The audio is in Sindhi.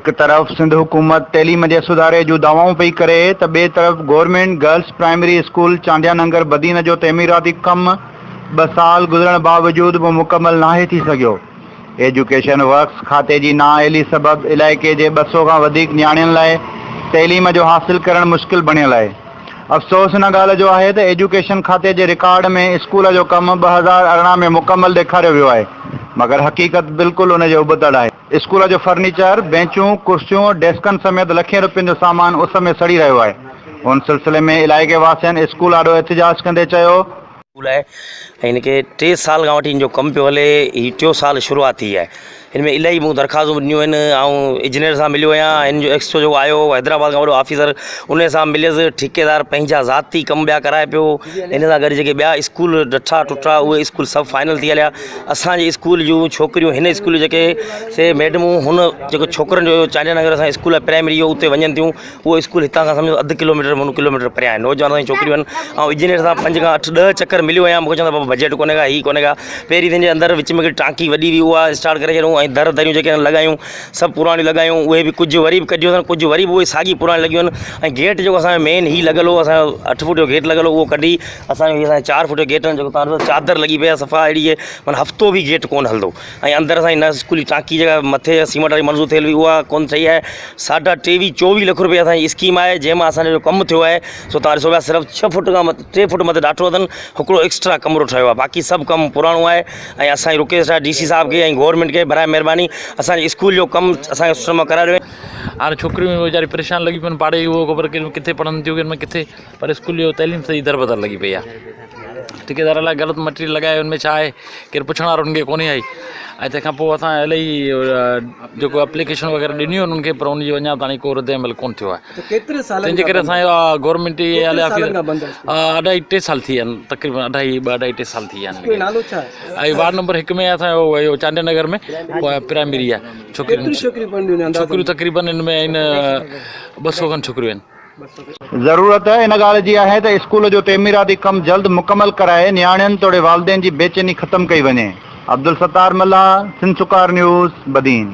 هڪ طرف سنڌ حڪومت تعليم جي سڌاري جون دعوائون پئي ڪري ته ٻئي طرف government girls primary school Chandia Nagar Badin جو تعميراتي ڪم ٻه سال گذرڻ باوجود به مڪمل ناهي ٿي سگهيو. ايجوڪيشن ورڪس کاتي جي نااهلي سبب علائقي جي 200 کان وڌيڪ نياڻين لاء تعليم جو حاصل ڪرڻ مشڪل بڻيل آهي. افسوس ان ڳالهه جو آهي ته ايجوڪيشن کاتي جي رڪارڊ ۾ اسڪول جو ڪم 2018 ۾ مڪمل ڏيکاريو ويو آهي مگر حقيقت بلڪل ان جي ابتڙ آهي. اسڪول جو فرنيچر، بينچون، ڪرسيون، ڊيسڪن سميت لکين روپين جو سامان اس ۾ سڙي رهيو آهي. ان سلسلي ۾ علائقي واسين اسڪول آڏو احتجاج ڪندي چيو. اسڪول آهي ۽ هن کي ٽي سال کان وٺي هن جو ڪم پيو هلي هي ٽيون سال شروعات ٿي آهي هن ۾ الاهي مون درخواستون به ڏنيون آهن آئون انجنيئر سان مليو آهيان هن جو ايڪس او جيڪو آيو هو حيدرآباد کان وڏو آفيسر ان سان مليس ٺيڪيدار پنهنجا ذاتي ڪم ٻيا ڪرائي پيو ان سان گڏ جيڪي ٻيا اسڪول ڊٺا ٽٽا اهي اسڪول سڀ فائنل ٿي هليا اسان جي اسڪول جون ڇوڪريون هن اسڪول جيڪي سي ميڊمون هن جيڪو ڇوڪرن جو چانڊيا نگر اسان اسڪول آهي پرائمري جو اتي وڃن ٿيون اهو اسڪول هتان کان سمجهو اڌ ڪلو ميٽر منو ڪلو ميٽر پريان آهي نوجوان اسان جون ڇوڪريون آهن ۽ انجنيئر سان پنج کان اٺ ڏهه چڪر مليو آهيان مونکي چوندا بابا بجيٽ ڪونهي ڪا هي ڪونهي ڪا پهرين تنهنجي اندر وچ ۾ هڪڙي ٽانڪي وڏي هئي اها اسٽارٽ ڪري ڇڏيون ۽ در دريون جيڪي لڳايون سڀ پراڻيون لڳايون اهي به ڪجهه وري به ڪڍيون اٿن ڪجهه وري به اهي ساڳي پراڻيون لڳيون آهن ۽ گيٽ جيڪو اسانجو مين هي لڳل هو اسانجو اٺ فوٽ جو گيٽ لڳل هو اهو ڪڍي اسانجو هي اسانجو چار فوٽ جو گيٽ جيڪو تان ڏسو چادر لڳي پئي آهي صفا اهڙي معنيٰ هفتو به گيٽ ڪونه هلندو ۽ اندر اسانجي نه اسڪول جي ٽانڪي جيڪا مٿي سيمنٽ واري منظور ٿيل هئي اها ڪونه ٺهي آهي ساڍا ٽيويهه چوويهه لک روپيه اسانجي اسڪيم آهي جنهن مان اسانجو جو ڪم ٿيو آهي سو تان ڏسو پيا صرف ڇهه فوٽ کان مٿي ٽي فوٽ مٿي ڏاٺو اٿن هڪڙو ايڪسٽرا ڪمرو ٺهيو آهي باقي سڀ ڪم پراڻو آهي ۽ اسان جي رڪويسٽ آهي ڊي سي صاحب کي ۽ گورنمينٽ کي براء مهرباني اسان جي اسڪول جو ڪم اسان کي سٺي نموني ڪرائي ڏنو وڃي. هاڻي ڇوڪريون ويچاريون پريشان لڳيون پيون آهن پاڙي جي اهو خبر ڪنهن ڪٿي پڙهن ٿيون ڪنهن ۾ ڪٿي پر اسڪول جو تعليم سڄي دربدر لڳي پئي آهي ٺيڪيدار الائي غلط مٽيريل لڳايو ان ۾ ڇا آهي ڪير پڇڻ وارو ان کي ڪونهي آئي ۽ تنهن کان پوء اسان الاهي جيڪو اپليڪيشن وغيره ڏنيون آهن انهن کي پر ان جو اڃا تائين ڪو رد عمل ڪونه ٿيو آهي تنهن جي ڪري اسان جو گورنمينٽ اڍائي ٽي سال ٿي ويا آهن تقريبن اڍائي ٻه اڍائي ٽي سال ٿي ويا آهن ۽ وارڊ نمبر هڪ ۾ اسان جو اهو چانڊيا نگر ۾ پرائمري آهي ڇوڪريون ڇوڪريون تقريبن ان ۾ آهن 200 کن ڇوڪريون آهن. ضرورت ان ڳالهه جي آهي ته اسڪول جو تعميراتي ڪم جلد مڪمل ڪرائي نياڻين توڙي والدين جي بيچيني ختم ڪئي وڃي. عبدالستار ملاح، سنڌ سڪار نيوز، بدين.